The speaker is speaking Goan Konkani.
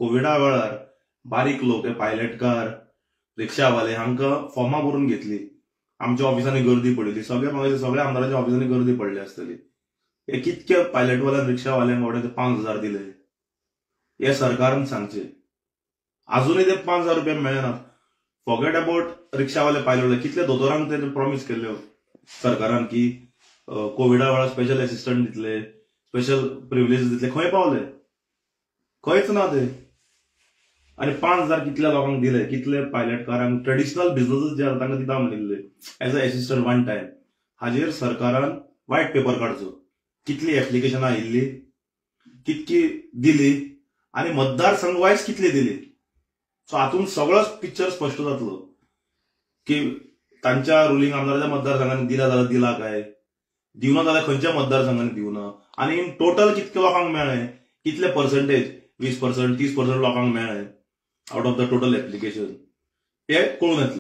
कोविडा वेळार बारीक लोक, हे पायलटकार, रिक्षावाले हांकां फॉर्मां भरून घेतली. आमच्या ऑफिसांनी गर्दी पडिल्ली, सगळ्या म्हाका सगळ्या आमदारांच्या ऑफिसांनी गर्दी पडली आसतली. हे कितके पायलटवाल्यांक, रिक्षावाल्यांक बाबड्यांक 5,000 दिले हे सरकारान सांगचे. अजूनय ते 5,000 रुपया मेळनात. फॉरगेट अबाउट रिक्षावाले, पायलटवाले, कितले दोतोरांक ते प्रॉमीस केल्ले सरकारान की कोविडा वेळार स्पेशल एसिस्टंट दितले, स्पेशल प्रिविलेज दितले, खंय पावले? खंयच ना ते. आनी 5,000 कितल्या लोकांक दिले, कितले पायलटकारांक, ट्रेडिशनल बिझनसीस जे आसा तांकां दिता म्हणिल्ले as a assistant one time. हाजेर सरकारान वायट पेपर काडचो, कितली एप्लिकेशनां आयिल्ली, कितकी दिली आनी मतदारसंघ वायज कितली दिली. सो हातूंत सगळोच पिक्चर स्पश्ट जातलो की तांच्या रुलींग आमदाराच्या मतदारसंघांनी दिला जाल्यार दिला काय, दिवना जाल्यार खंयच्या मतदारसंघांनी दिवना, आनी इन टोटल कितके लोकांक मेळ्ळें, कितले पर्संटेज, 20% 30% लोकांक मेळ्ळें out of the total application, ते कळून येतलें.